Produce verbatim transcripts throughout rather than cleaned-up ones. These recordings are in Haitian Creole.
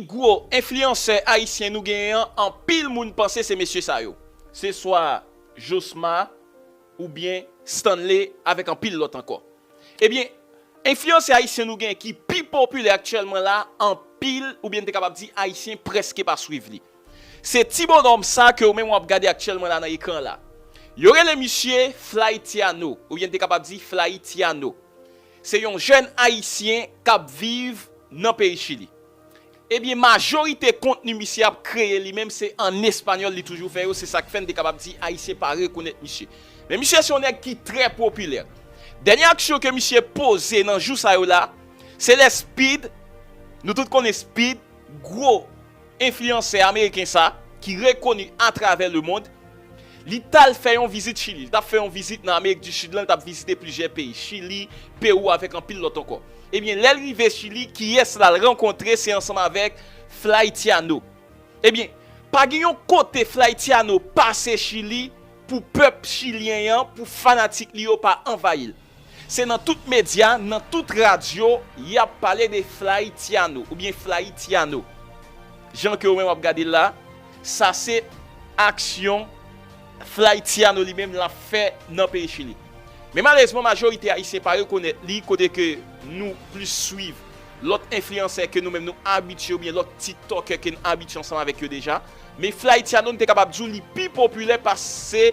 Gwo enfliyansè ayisyen nou genyen an, anpil moun panse se mesye sa yo. Se swa Josma oubyen Stanley avèk anpil lòt ankò. Ebyen, enfliyansè ayisyen nou genyen ki pi popilè aktyèlman la, anpil, oubyen n te kapab di ayisyen prèske pa swiv li. Se ti bonòm sa ke ou menm w ap gade aktyèlman la nan ekran la. Yo rele misye Flytiano, oubyen n te kapab di Flytiano. Se yon jèn ayisyen k ap viv nan peyi Chili. Ebyen, majorite kontni misye ap kreye li menm se ann espanyòl li toujou fè yo, se sa k fè n te kapab di ayisyen pa rekonèt misye. Men misye se yon nèg ki trè popilè. Dènye aksyon ke misye poze nan jou sa yo la, se lè Speed, nou tout konnen Speed, gwo enfliyansè ameriken sa, ki rekoni atravè lemonn, li t al fè yon vizit Chili. Li t ap fè yon vizit nan Amerik di Sid lan, li t ap vizite plizyè peyi, Chili, Pewou avèk anpil lòt ankò. Ebyen, lè l rive Chili, kiyès l al rankontre? Se ansanm avèk Flytiano. Ebyen, pa gen yon kote Flytiano pase Chili pou pèp chilyen an, pou fanatik li yo pa anvayi l. Se nan tout medya, nan tout radyo, y ap pale de Flytiano oubyen Flytiano. Jan ke ou menm w ap gade l la, sa se aksyon Flytiano li menm l ap fè nan peyi Chili. Men malerezman, majorite ayisyen pa rekonèt li, kote ke nou plis swiv lòt enfliyansè ke nou menm nou abitye oubyen lòt TikToker ke n abitye ansanm avèk yo deja. Men Flytiano, n te kapab di w li pi popilè pase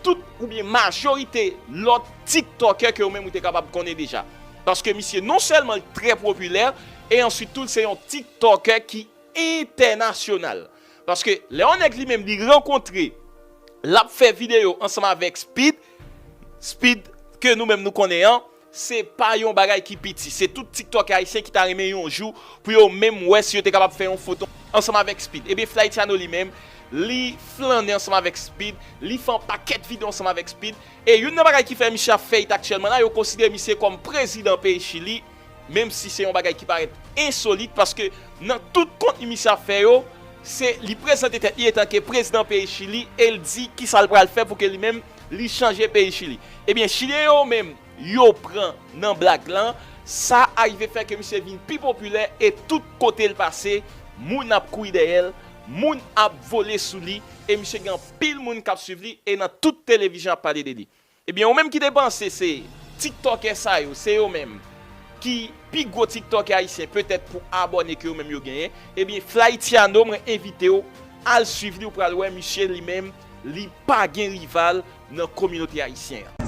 tout oubyen majorite lòt TikToker ke ou menm ou te kapab konnen deja. Paske misye non sèlman l trè popilè, e answit tou l se yon TikToker ki entènasyonal. Paske lè yon nèg li menm li rankontre, l ap fè videyo ansanm avèk Speed, Speed ke nou menm nou konnen an, se pa yon bagay ki piti. Se tout TikTok ayisyen ki ta renmen yon jou pou yo menm wè si yo te kapab fè yon foto ansanm avèk Speed. Ebyen, Flytiano li menm, li flannen ansanm avèk Speed, li fè yon pakèt videyo ansanm avèk Speed. E youn nan bagay ki fè misye ap fè it aktyèlman la, yo konsidere misye kòm prezidan peyi Chili, menm si se yon bagay ki parèt ensolit, paske nan tout kontni misye ap fè yo, se li prezante tèt li etanke prezidan peyi Chili e l di kisa l pral fè pou ke li menm li chanje peyi Chili. Ebyen, Chilyen yo menm, yo pran nan blag lan, sa arive fè ke misye vin pi popilè e tout kote l pase, moun ap kouri dèyè l, moun ap vole sou li, e misye gen anpil moun k ap swiv li, e nan tout televizyon ap pale de li. Ebyen, ou menm ki te panse se TikToker sa yo, se yo menm ki pi gwo TikToker ayisyen, petèt pou abòne ke yo menm yo genyen, ebyen, Flytiano, mwen envite w al swiv li, ou pral wè misye li menm, li pa gen rival nan kominote ayisyen an.